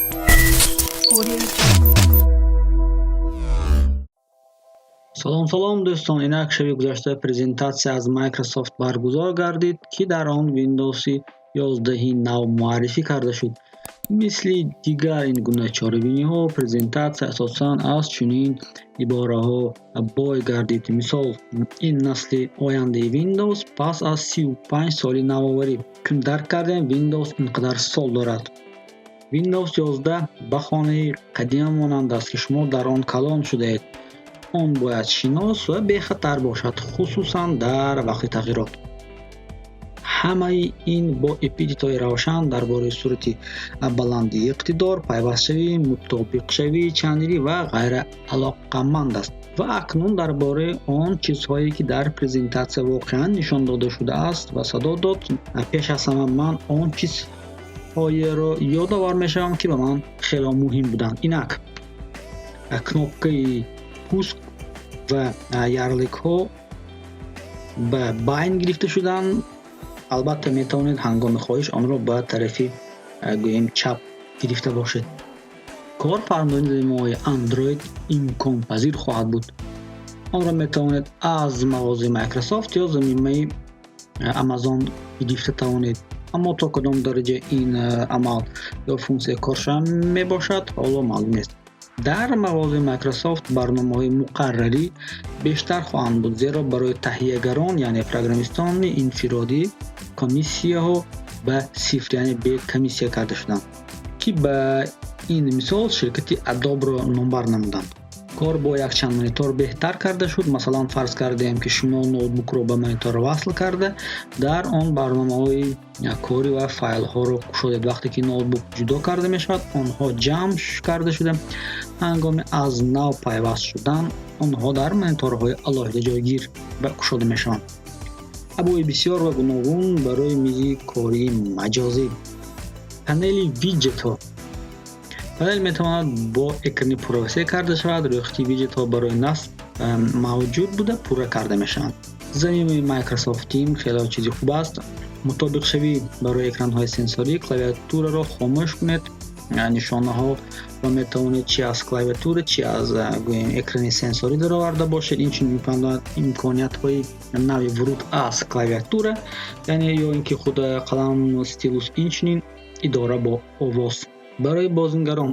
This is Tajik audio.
Audio Jungle. Салом, салом, дӯстон! Инак, шаби гузашта презентатсия аз Microsoft баргузор гардид, ки дар он Windows 11 нав муаррифӣ карда шуд. Мисли дигар ин гуна чорабиниҳо, презентатсия асосан аз чунин ибораҳо бой гардид. Мисол, ин насли ояндаи Windows пас аз 35 соли навоварӣ. Чун дарк кардем, Windows ин қадар сол дорад. Windows 11 ба хонаи қадима монанд аст, ки шумо дар он калон шудаед. Он бояд шинос ва бехатар бошад, хусусан дар вақти тағйирот. Ҳамаи ин бо эпитетҳои равшан дар бораи суръати баландии иқтидор, пайвастшавӣ, мутобиқшавии чандилӣ ва ғайра алоқаманд аст. Ва акнун дар бораи он чизҳое, ки дар презентатсия воқеан нишон дода шудааст ва садо дод. Пеш аз ҳама ман он чизҳоеро ёдовар мешавам, ки ба ман хело муҳим буданд. Инак, кнопкаи пуск ва ярликҳо ба байн гирифта шуданд. Албатта, метавонед ҳангоми хоҳиш онро ба тарафи, гӯем, чап гирифта бошед. Кор фармудани замимаҳои Android имконпазир хоҳад буд. Онро метавонед аз мағозаи Microsoft ё замимаи Amazon гирифта тавонед, аммо то кадом дараҷа ин амал ё функсия коршаванда мебошад, ҳоло маълум нест. Дар мағозаи Microsoft барномаҳои муқаррарӣ бештар хоҳанд буд, зеро барои таҳиягарон, яъне программистони инфиродӣ, комиссияҳо ба сифр, яъне бе комиссия карда шуданд, ки ба ин мисол ширкати Adobe-ро номбар намуданд. Кор бо якчанд монитор беҳтар карда шуд. Масалан, фарз кардаем, ки шумо ноутбукро ба монитор васл карда, дар он барномаҳои корӣ ва файлҳоро кушодед. Вақте ки ноутбук ҷудо карда мешавад, онҳо ҷамъ карда шуда, ҳангоми аз нав пайваст шудан онҳо дар мониторҳои алоҳида ҷойгир ва кушода мешаванд. Абои бисёр ва гуногун барои мизи кории маҷозӣ. Панели виджетҳо. Панел метавонад бо экрани пурравасеъ карда шавад. Рӯйхати виджетҳо барои насб мавҷуд буда, пурра карда мешаванд. Замимаи Microsoft Team хеле чизи хуб аст. Мутобиқшавӣ барои экранҳои сенсорӣ. Клавиатураро хомӯш кунед, нишонаҳоро метавонед чи аз клавиатура, чи аз, гӯем, экрани сенсорӣ дароварда бошед. Инчунин имкониятҳои нави вуруд аз клавиатура, яъне ё ин ки худ қалам, стилус, инчунин идора бо овоз. Барои бозингарон.